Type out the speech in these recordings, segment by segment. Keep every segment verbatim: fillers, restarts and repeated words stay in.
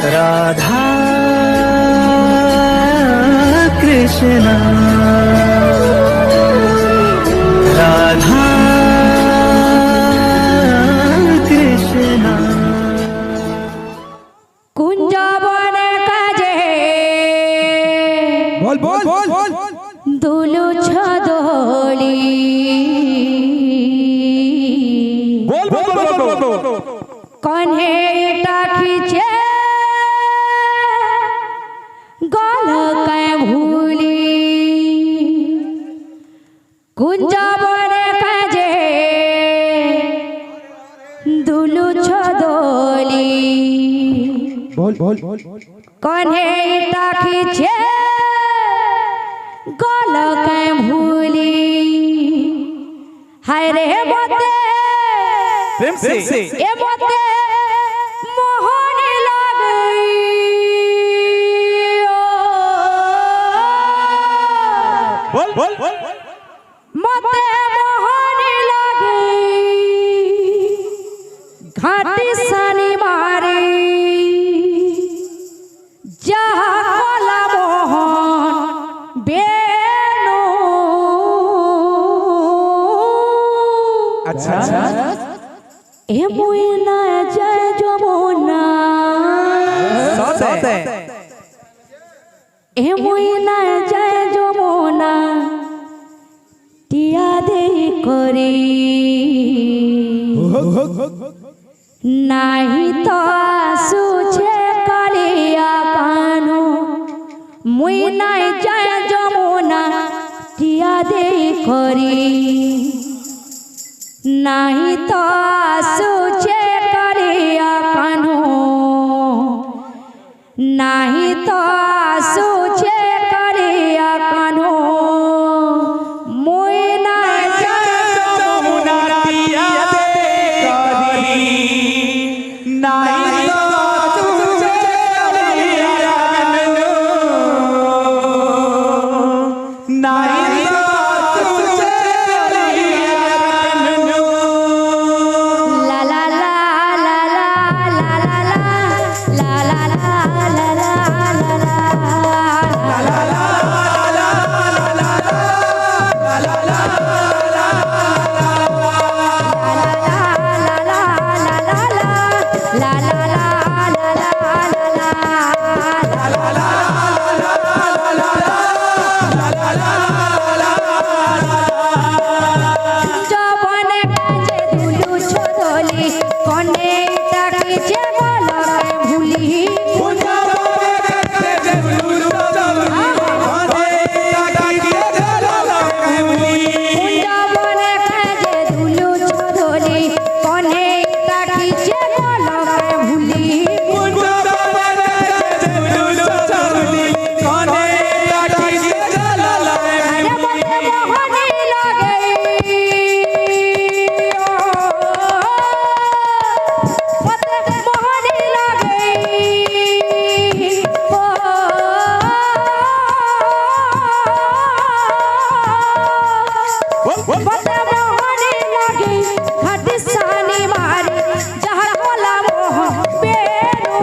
राधा कृष्णा, राधा कृष्णा। कुंजा बने काजे। बोल, बोल, बोल, बोल। दुलु छदोली। बोल, बोल, बोल, बोल, बोल। कन्हे इटा खींचे गल कै भूली। कुंजा बने काजे दुलु छदोली। बोल, बोल। कन्हे इटा खींचे गल कै भूली। हाय रे मोते। प्रेम से। ए मोते मोहन लागे। बोल, बोल, बोल। मोते मोहन लागे। घाटी सानी मारी। जहाँ कोला मोहन बेनो। अच्छा। ए मोइना जय जमुना। सौते। ए मोइना जय जमुना। टिया दे करी। नाही त सुचे कलिया कानो, मुई नाही जय जमुना टिया दे करी। नाही त सुचे कलिया कानो, नाही त सुचे कलिया कानो, मुई नाही जय जमुना टिया दे करी। नाही तो तुझे कलिया कानो, नाही तो तुझे कलिया कानो। ला ला ला, ला ला ला, ला ला ला। जबने काजे दुलु छदोली, कन्हे इटा खींचे गल कै भूली। जबने काजे दुलु छदोली, कन्हे इटा खींचे गल कै भूली। अरे मोते मोहनी लागे। मोते मोहनी लागे। मोते मोहनी लागे। घाटी सानी मारी। जहाँ कोला मोहन बेनो।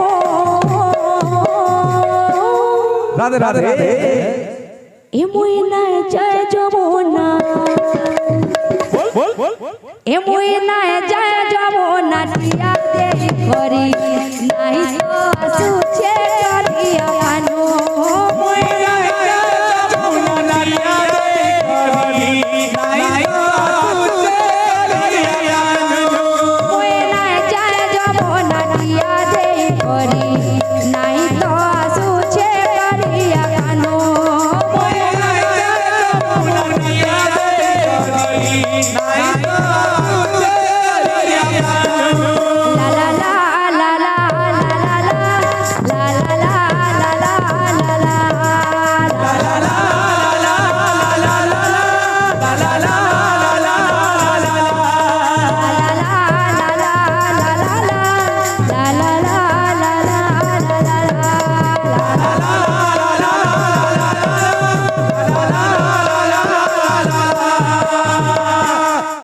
राधे, राधे। ए मोइना जय जमुना। बोल, बोल, बोल। ए मोइना जय